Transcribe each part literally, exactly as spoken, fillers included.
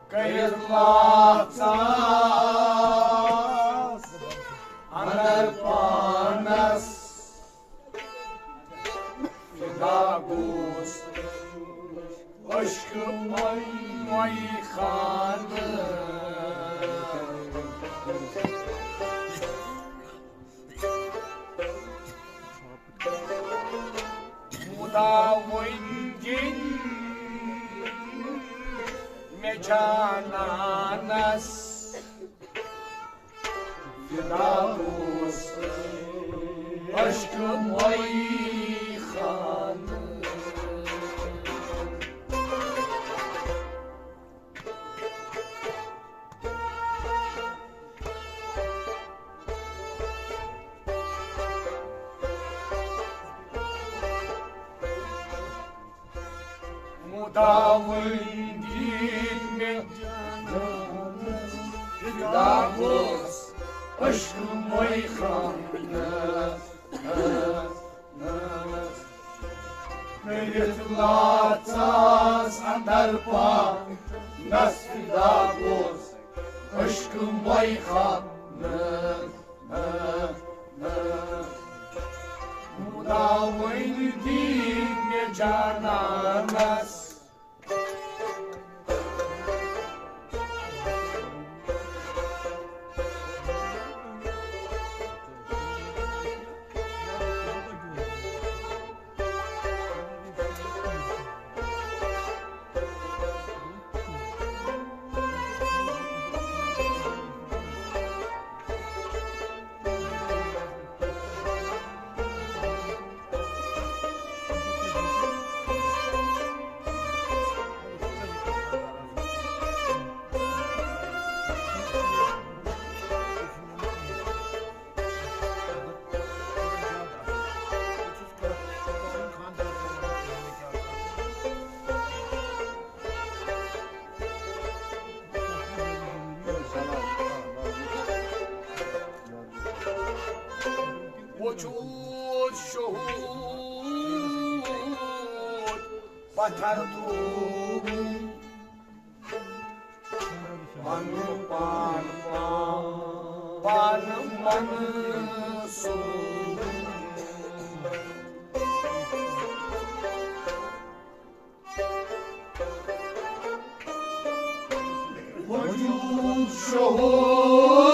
کٔرِتھ لاژاس اندر پانس۔ فدا گوس عشق مئی خان۔ مُداوٕنۍ دِنۍ مےٚ جانانس۔ فدا گوس عشق مئی خان۔ مُداوٕنۍ دِتۍ مےٚ جانس۔ فدا گوس عشق مئی خان۔ کٔرِتھ لاژاس اندر پانس۔ فدا گوس عشق مئی خان۔ مُداوٕنۍ دِتۍ مےٚ جانانس۔ وجود شہود پتھر ترووُم، پنُن پان پان، پان من سووُم۔ وجود شہود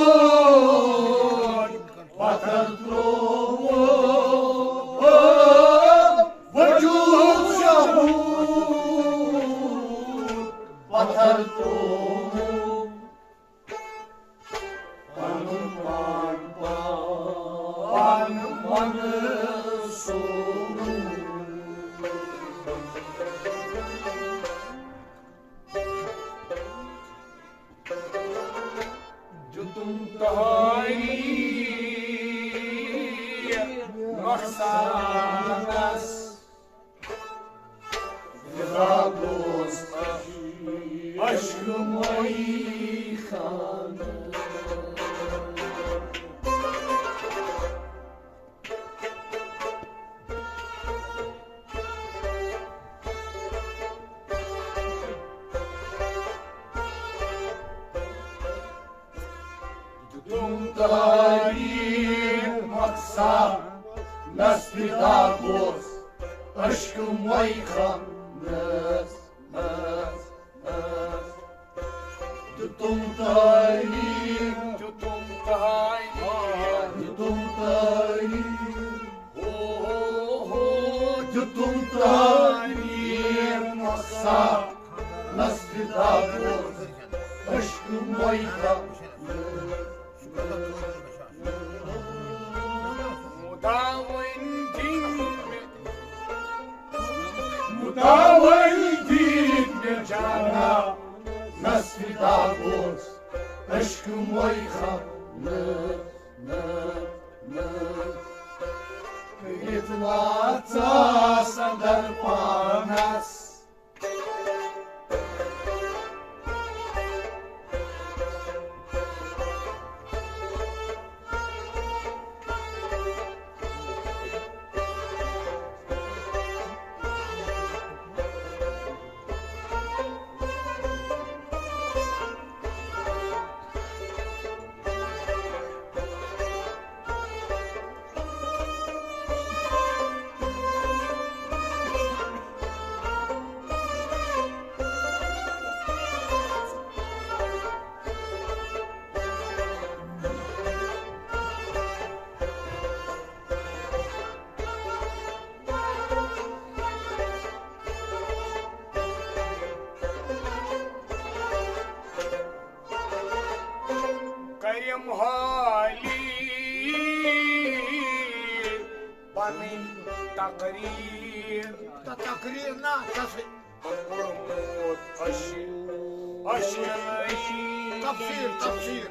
پتھر ترووُم، وجود شہود پتھر ترووُم۔ پنُن پان پان من سووُم۔ دیُتُم تۄہہِ مۄخصرس۔ فدا گوس عشق مئی خان۔ دیُتُم تعلیٖم مۄخصرس۔ فدا گوس عشق مئی خانس۔ دیُتُم تعلیٖم، دیُتُم تعلیٖم، دیُتُم تعلیٖم۔ ہو، ہو، ہو۔ دیُتُم تعلیٖم مۄخصرس۔ فدا گوس عشق مئی خانس۔ مُداوٕنۍ دِنۍ مےٚ، مُداوٕنۍ دِنۍ مےٚ جانانس۔ فدا گوس عشق مئی خانس۔ کٔرِتھ لاژاس اندر پانس۔ تقریر۔ تقریر نہ، تصویر۔ کوٚرمُت اش-، اشکنٕے تفسیر، تفسیر۔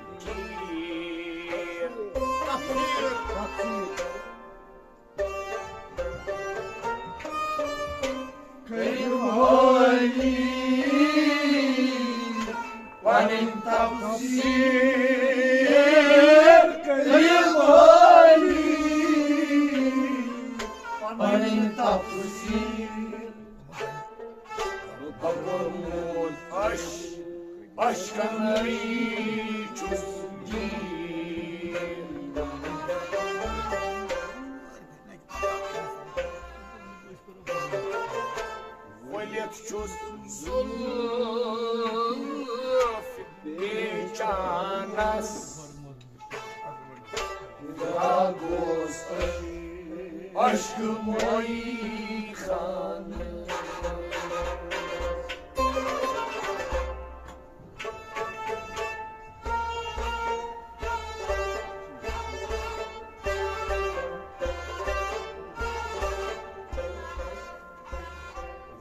تفسیر۔ تفسیر۔ کٔرِو حٲلی پنٕنۍ تفسیر، کٔرِو حٲلی پنٕنۍ تفسیر۔ بہٕ کوٚرمُت اش-، اشکنٕے چھُس گیٖر۔ ؤلِتھ چھُس زُلفہِ پیچانس۔ فراق اوس اشکہٕ مۄے خانہٕ۔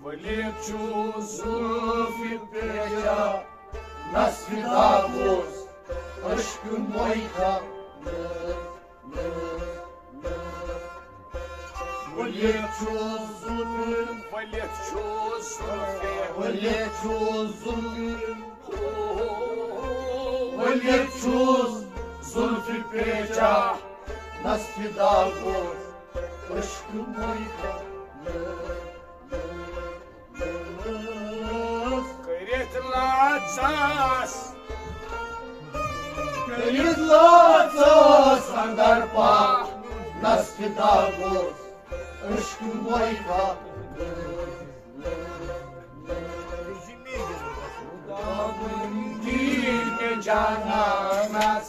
ؤلِتھ چھُس زُلفہِ پیچانس۔ فراق اوس اشکہٕ مۄے خانہٕ۔ ؤلِتھ چھُس زُلفہِ، ؤلِتھ چھُس زُلفہِ، ؤلِتھ چھُس زُلفہِ، ؤلِتھ چھُس زُلفہِ پیچانس۔ فراق اوس اشکہٕ مۄے خانہٕ۔ کٔرِتھ لاژاس، کٔرِتھ لاژاس اندر پانس۔ فراق اوس اشکہٕ مۄے خانہٕ۔ دِتھ مےٚ جانانس۔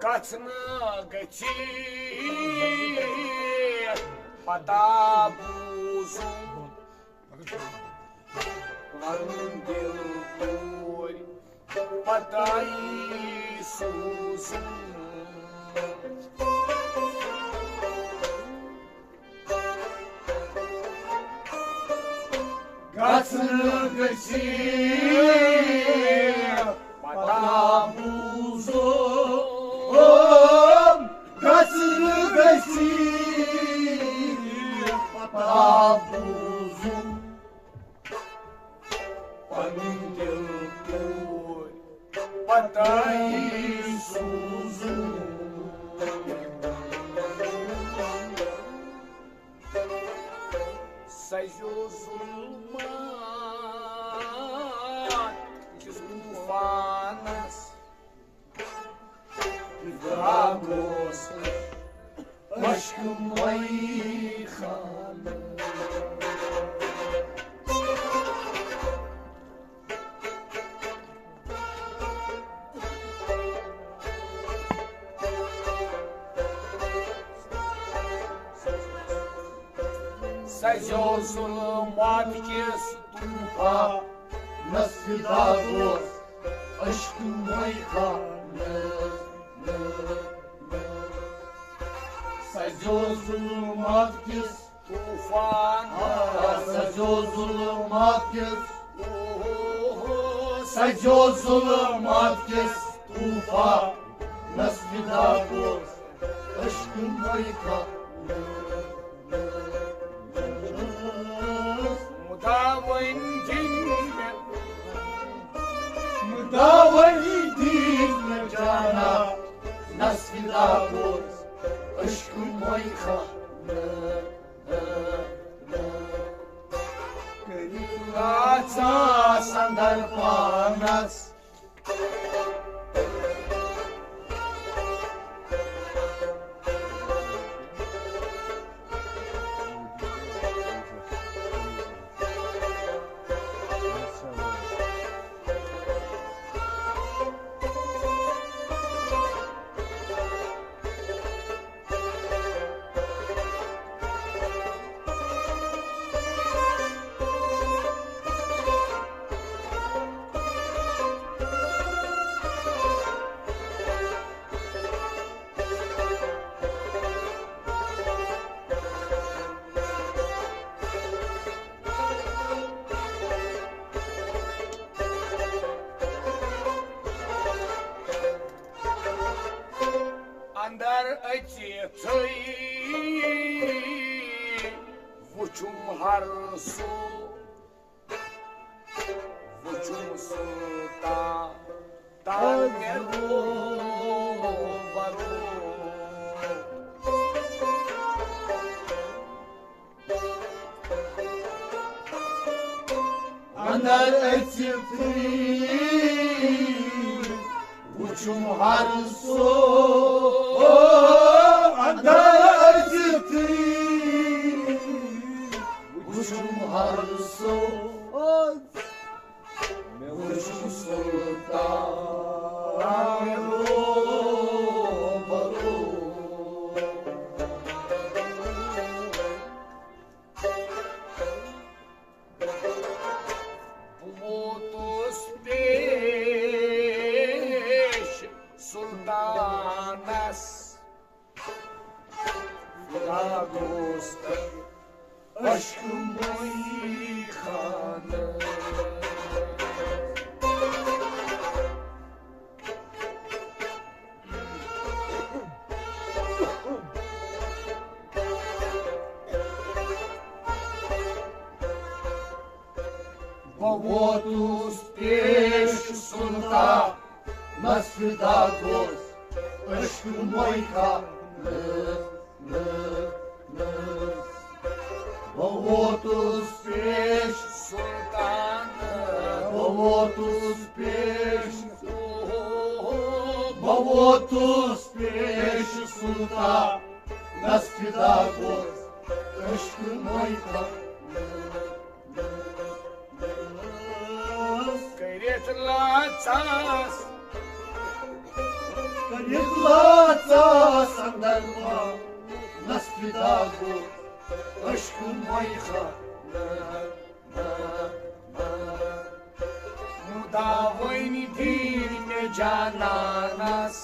گژھنہٕ گژھی پتہ بوٗزُم، پنُن دِل توٗرۍ پتہ یی سوٗزُم۔ گژھنہٕ گژھی پتہ بوٗزُم، گژھنہٕ گژھی پتہ بوٗزُم۔ پنٕنۍ دِل توٗرۍ پتہ یی سوٗزُم۔ سزیو ظلمات کِس طوفانس۔ فراق اوس اشکہٕ مۄے خانہٕ۔ سزیو ظلمات کِس طوفانس۔ فراق اوس اشکہٕ مۄے خانہٕ۔ سزیو ظلمات کِس طوفان۔ آ، سزیو ظلمات کِس۔ اوہو۔ سزیو ظلمات کِس طوفانس۔ فراق اوس اشکہٕ مۄے خانہٕ۔ مُداوٕنۍ دِنۍ مےٚ، مُداوٕنۍ دِنۍ مےٚ جانا، نس گوٚژھ عشق مۄے خانہٕ۔ کٔرِتھ لاژاس اندر پانس۔ اندر اژِتھٕے وُچھُم ہر سُہ، وُچھُم سُلطان، تان مےٚ روبرو۔ اندر اژِتھٕے وُچھُم ہر سُہ، اندر اژِتھٕے وُچھُم ہر سُہ۔ وُچھ سُلطان روبرو۔ بہٕ ووتُس پیش سُلطانس۔ فدا گوس تہٕ عشق مۄے خانہٕ۔ بہٕ ووتُس پیش سُلطان نس، فدا گوس عشق مۄے خانہٕ۔ بہٕ ووتُس پیش سُلطان، بہٕ ووتُس پیش، بہٕ ووتُس پیش سُلطان نس، فدا گوس عشق مۄے خانہٕ۔ کٔرِتھ لاژاس، کٔرِتھ لاژاس اندر پانس، فدا گوس عشق مۄے خانہٕ۔ مُداوٲنی دِتھ مےٚ جانانس۔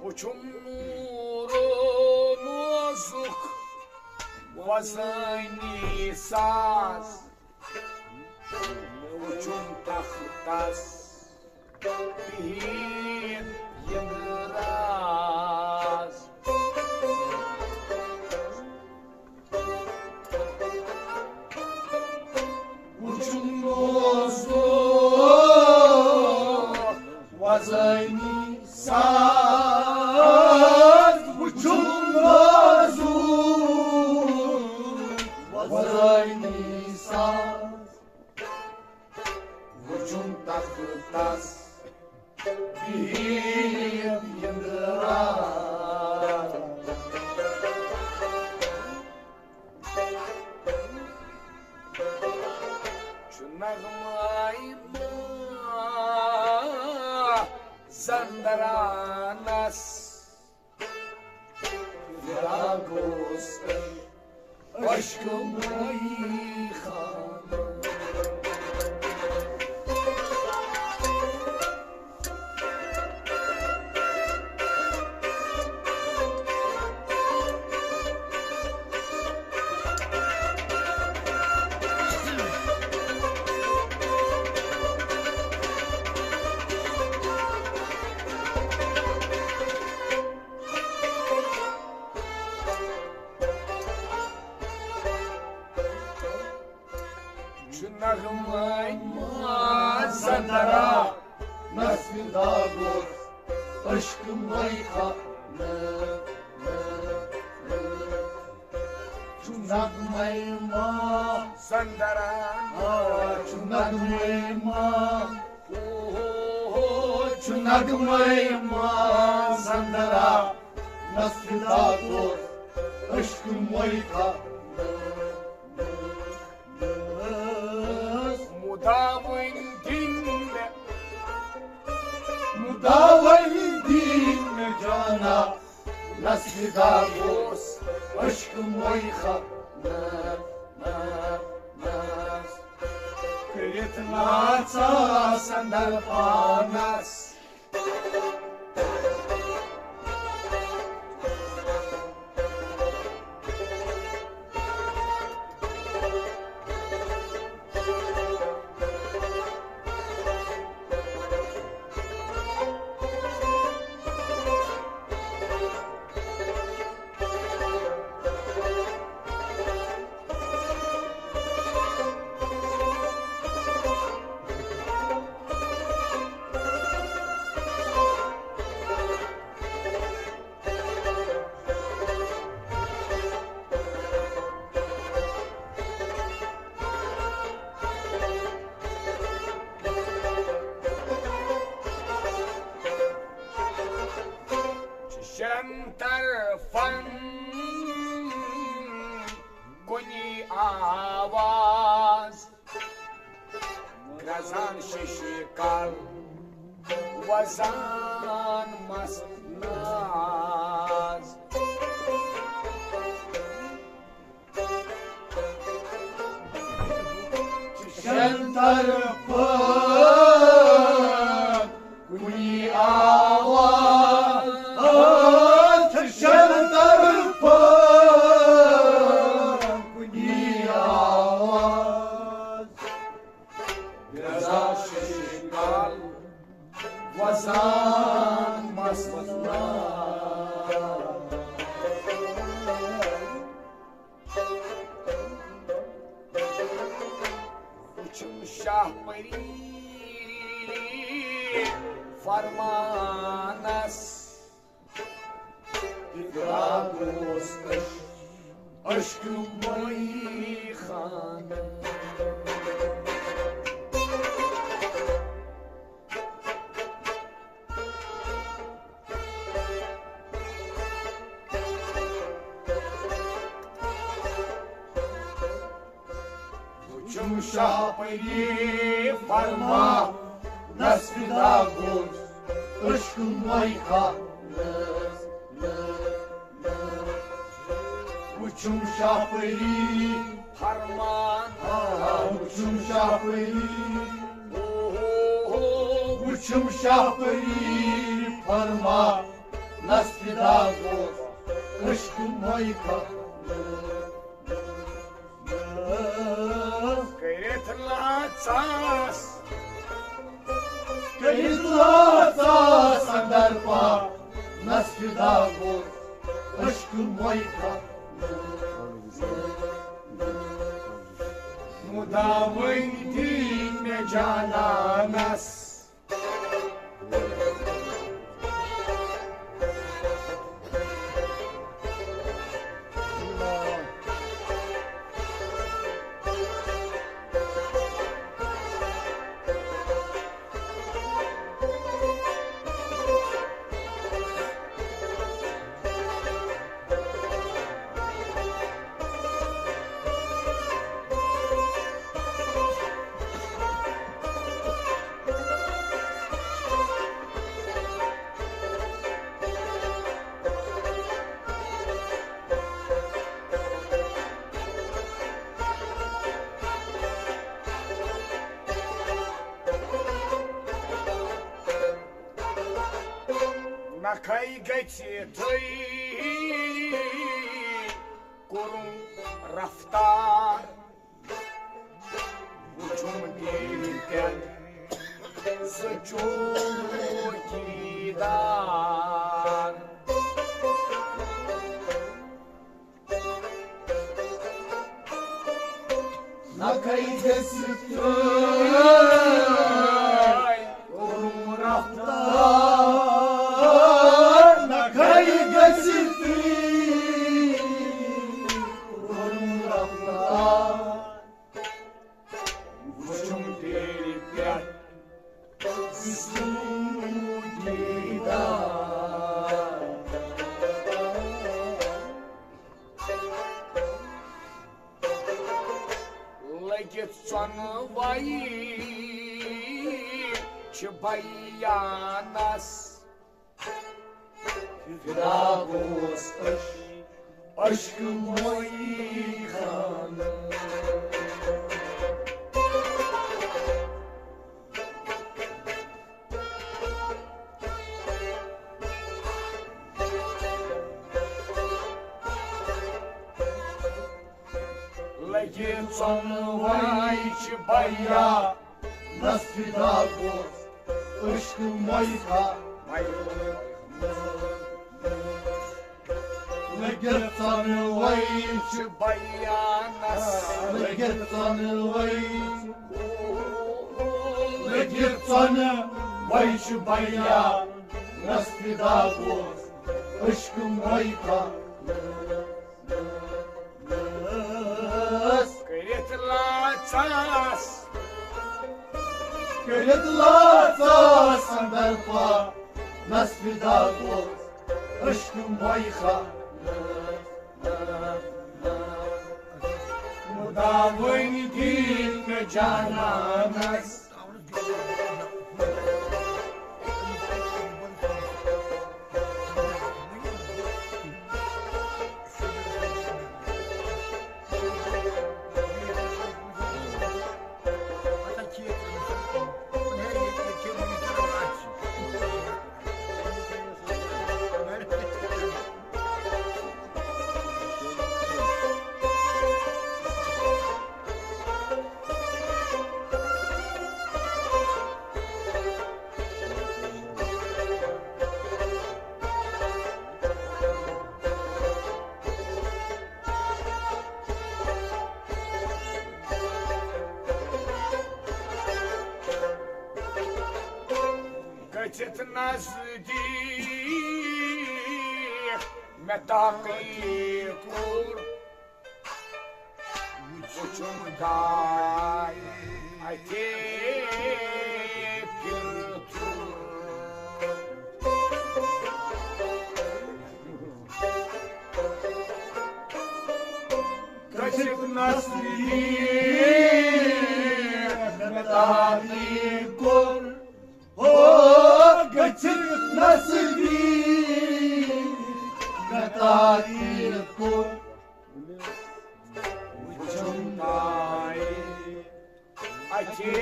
وُچھُم نوٗرو نوزُک وۄزٲنی ساز، وُچھُم تختس بِہِتھ یِنٛدٕ راز۔ وُچھُم نوزُک وۄزٲنی ساز، وُچھُم نوزُک وۄزٲنی ساز، وُچھُم تختس بِہِتھ نس فراق اوس عشق مئی خان۔ چھُ نغمے ما سندرا، نس فدا گوس عشق مئی خان۔ چھُ نغمے ما سندرا، آ، چھُ نغمے ما، او، چھُ نغمے ما سندرا، نس فدا گوس عشق مئی خان۔ مداوٕنۍ دِن مےٚ، مداوٕنۍ دِن مےٚ جانا، نس فدا گوس عشق مئی خان۔ کٔرِتھ ناژا سندر پانس۔ شیٚن طرفن کُنی آواز، گرٛزان شیشہِ کل وزان مس ناز۔ شیٚن طرفن کُنی آواز، شیٚن طرفن کُنی آواز۔ گرٛزان شیشہِ کل وزان مس ناز۔ وُچھُم شاہ پری فرمانس، فدا گوس عشق مئی خان۔ وُچھُم شاہ پری فرمانس، فدا گوس عشق مئی خان۔ وُچھُم شاہ پری فرمان، آ، وُچھُم شاہ پری، او، وُچھُم شاہ پری فرمانس، فدا گوس عشق مئی خان۔ کٔرِتھ لاژاس، کٔرِتھ لاژاس اندر پانس، فدا گوس عشق مئی خان۔ مداوٕنۍ دی مےٚ جانانس۔ کھے گژھِ تھٔے کوٚرُم رفتار۔ وُچھُم ٹی وی پٮ۪ٹھ سُہ چوکیدار۔ نہ کھے گژھِ تھٔے کوٚرُم رفتار، نہ کھے گژھِ تھٔے کوٚرُم رفتار۔ وُچھُم ٹی وی پٮ۪ٹھ سُہ چوکیدار۔ لٔگِتھ ژۄنوَے چھِ بیانَس۔ فدا گوس عشق، عشق موئی خان۔ لگے ژۄنوَے چھِ بیانَس۔ فدا گوس عشق موئی خان۔ لگے ژۄنوَے چھِ بیانَس۔ لگے ژۄنوَے۔ لگے ژۄنوَے چھِ بیانَس۔ فدا گوس عشق موئی خان۔ کٔرِتھ لاژاس۔ کٔرِتھ لاژاس اندر پا۔ نس فدا گوس عشق موئی خان۔ مداوٕنۍ دِتھ مےٚ جانانس۔ گٔژھِتھ نزدیٖک مےٚ تحقیٖق کوٚر۔ وُچھُم داے اَتھے پھِرٕ تھوٚد۔ گٔژھِتھ نزدیٖک مےٚ تحقیٖق کوٚر۔ ہو گٔژھِتھ نزدیٖک مےٚ تحقیٖق کوٚر۔ وُچھُم داے اَتھے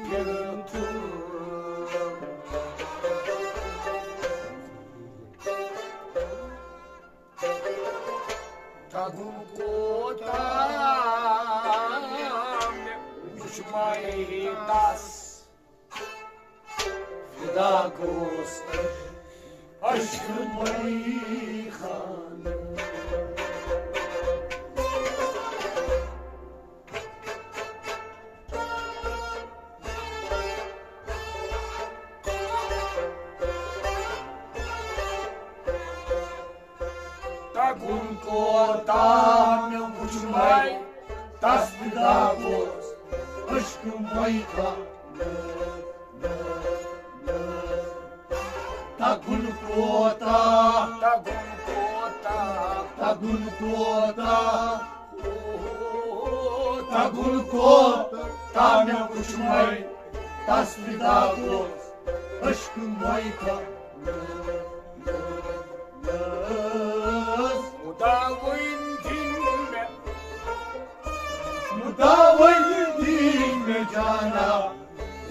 پھِرٕ تھوٚد۔ تگُن کوتاہ مےٚ وُچھ مَے تس۔ فدا گوس عشق موئی خان۔ تگُن کوتاہ مےٚ وُچھ مَے تس۔ فدا گوس عشق موئی خان۔ تگُن کوتاہ، تگُن کوتاہ، تگُن کوتاہ، تگُن کوتاہ مےٚ وُچھ مَے تس۔ فدا گوس عشق موئی خان۔ مداوٕنۍ دِنۍ مےٚ، مداوٕنۍ دِنۍ مےٚ جانا،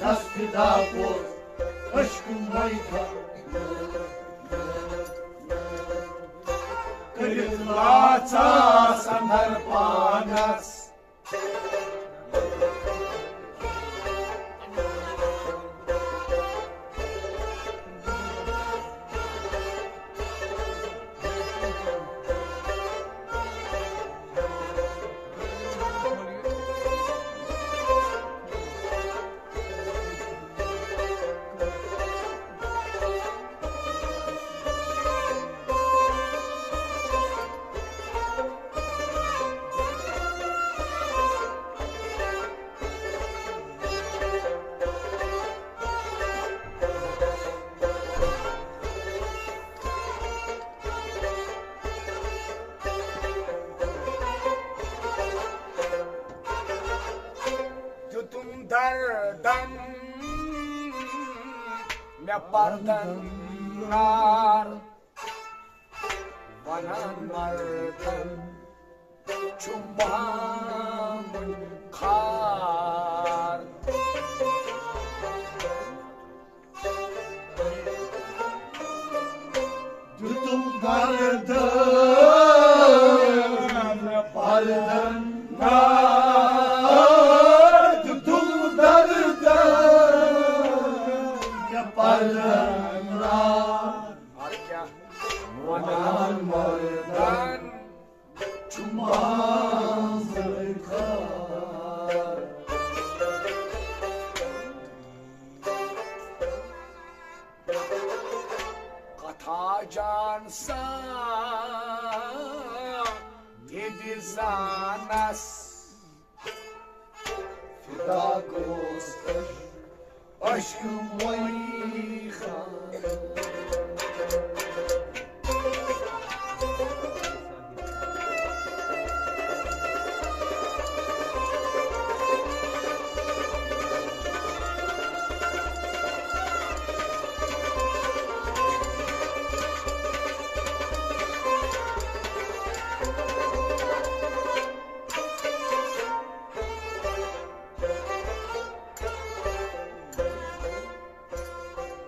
یس فدا گوس عشق موئی خان۔ لاژاس اندر پانس۔ دیُتُم دردن مےٚ پردن نار، ونان مردن چھُ محمد خار۔ دیُتُم دردن پردن نار، دیُتُم دردن پردن نار۔ ونان مردن چھُ محمد خار۔ کتھا جان سا دِدِ زانس، فدا گوس عشق موئی خان۔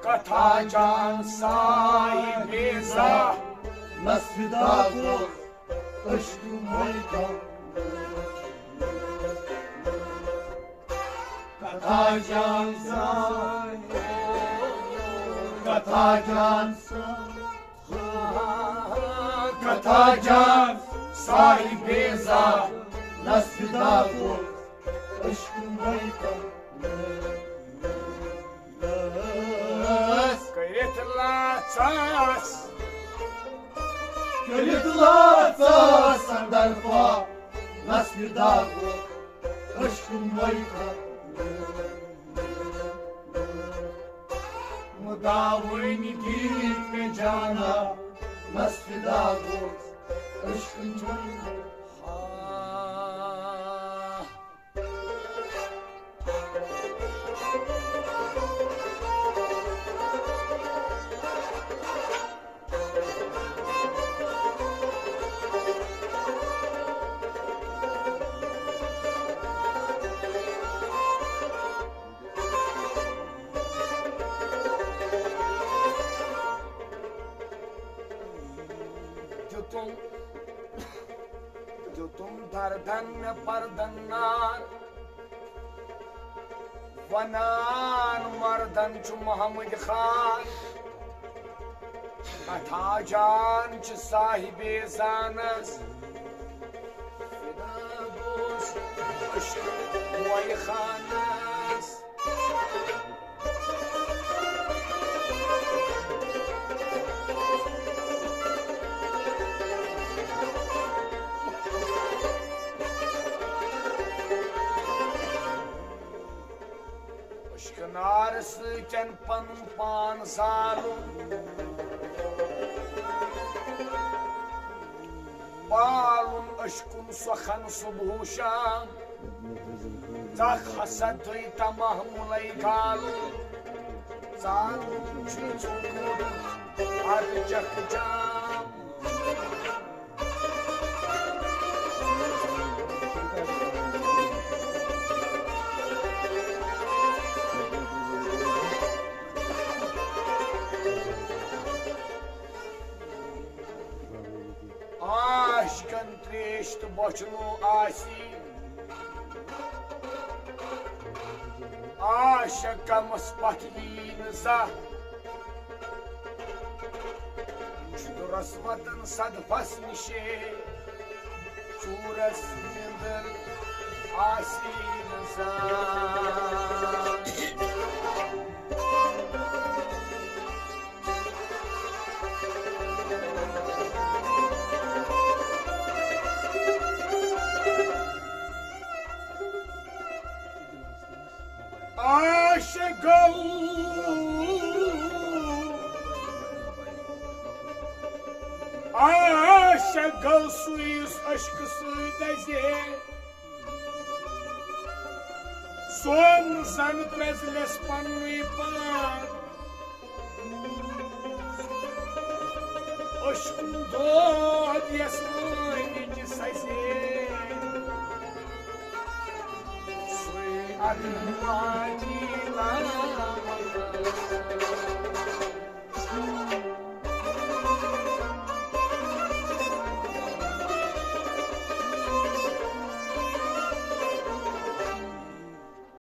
کتھا جان صاحب زانس، فدا گوس عشق موئی خان۔ کتھا جان سا، کتھا جان سا، کتھا جان صاحب زانس، فدا گوس عشق موئی خان۔ کٔرِتھ لاژاس، کٔرِتھ لاژاس اندر پانس، فدا گوس عشق موئی خان۔ مداوٲنی دِتھ مےٚ جانس، فدا گوس عشق موئی خان۔ دیُتُم، دیُتُم دردن مےٚ پردن نار۔ ونان مردن چھُ محمد خان، کتھا جان چھِ صاحب زانس، فدا گوس عشق موئی خانس۔ عشق نار سۭتۍ پنُن پان زالُن، پالُن عشقُن سۄخن صبح و شام۔ ژکھ حسد تہٕ طمع مُلے گالُن، ژالُن چھُے ژوٚمُت اَتھ چکھ جام۔ آ، عشقن تریش تہٕ بۄچھنو آسی۔ عاشق غمس پتھ یی نہٕ زانٛہہ۔ چھُ رسوتن صدفس نِشے۔ چوٗرس نیٚنٛدٕر آسی نہٕ زانٛہہ۔ عاشق گوٚو، عاشق گوٚو سُے یُس عشقہٕ سۭتۍ دَزے۔ سون زن پرٛزلس پننُے پان۔ عشقُن دود یس وٲنِج سزے۔ سُے ادٕ مانی لامن۔